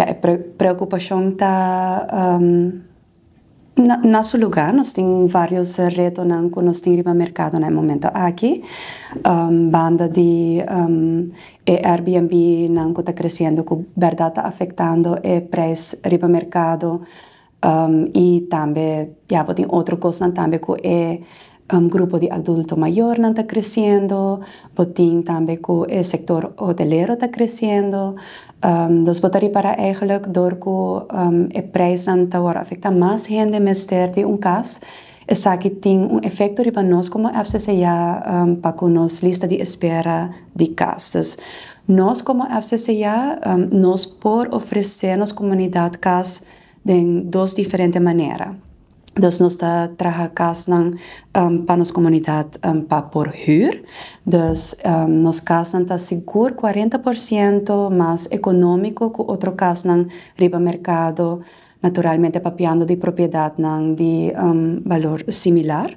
Ja, e preokupashon ta na su lugá. Nos tin vários retonan ku nos tin riba merkado na e momento aki. Banda di e Airbnb nan ku ta kresiendo, ku bèrdat ta afektando e preis riba merkado. I tambe, ja, bo tin otro kosnan tambe ku e grupo di adulto mayornan ta kresiendo, bo tin tambe ku e sektor hotelero ta kresiendo. Dus bo ta ripará eigenlijk dor ku e preisnan ta wòrdu afektá, mas hende mester di un kas. Esaki tin un efekto riba nos komo FCCA pa ku nos lista di espera di kas. Dus nos komo FCCA nos por ofresé nos komunidat kas den dos diferente manera. Dus nos ta traha kasnan pa nos komunidat pa por hür. Dus nos kasnan ta sigur 40% mas ekonómiko ku otro kasnan riba merkado, naturalmente papiando di propiedatnan di balor similar.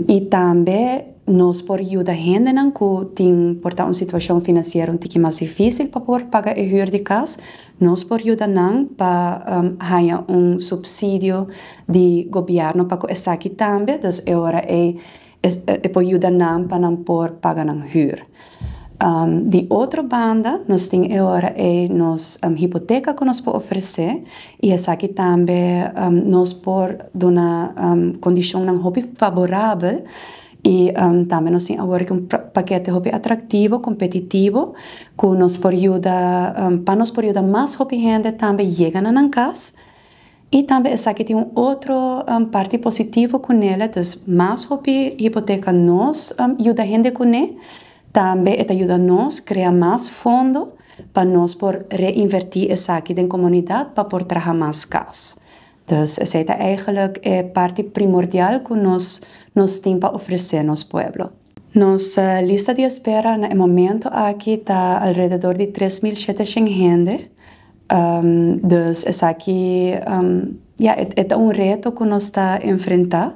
I tambe nos por yuda hendenan ku tin por ta un situashon finansiero un tiki mas difísil pa por paga e hür di kas. Nos por yuda nan pa haña un supsidio di gobièrnu pa ku esaki tambe. Dus e ora ei e por yuda nan pa nan por paga nan hür. Di otro banda, nos tin e ora ei nos hipoteka ku nos por ofresé i esaki tambe nos por duna kondishonnan hopi faborabel i tambe nos tin awor un pakete hopi atraktivo, kompetitivo, ku nos por yuda pa nos por yuda mas hopi hende tambe yega na nan kas. I tambe esaki tin un otro parti positivo kuné, dus mas hopi hipoteka nos yuda hende kuné, tambe e ta yuda nos krea mas fondo pa nos por reinvertí esaki den komunidat pa por traha mas kas. Dus esei ta eigenlijk e parti primordial ku nos tin pa ofresé nos pueblo. Nos lista di espera na e momento aki ta alrededor di 3700 hende. Dus esaki, ja, e ta un reto ku nos ta enfrentá.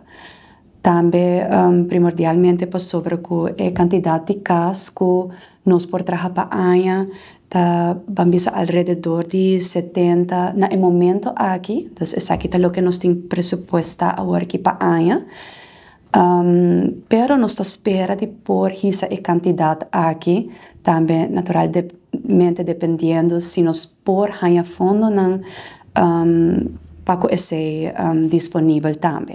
Tambe primordialmente pasobra ku e kantidat di kas ku nos por traha pa aña ta, ban bisa, alrededor di 70 na e momento aki. Dus esaki ta loke nos tin presupuestá awor aki pa aña. Pero nos ta spera di por hisa e kantidat aki, tambe naturalmente dependiendo si nos por haña fondonan pa ku esei disponibel tambe.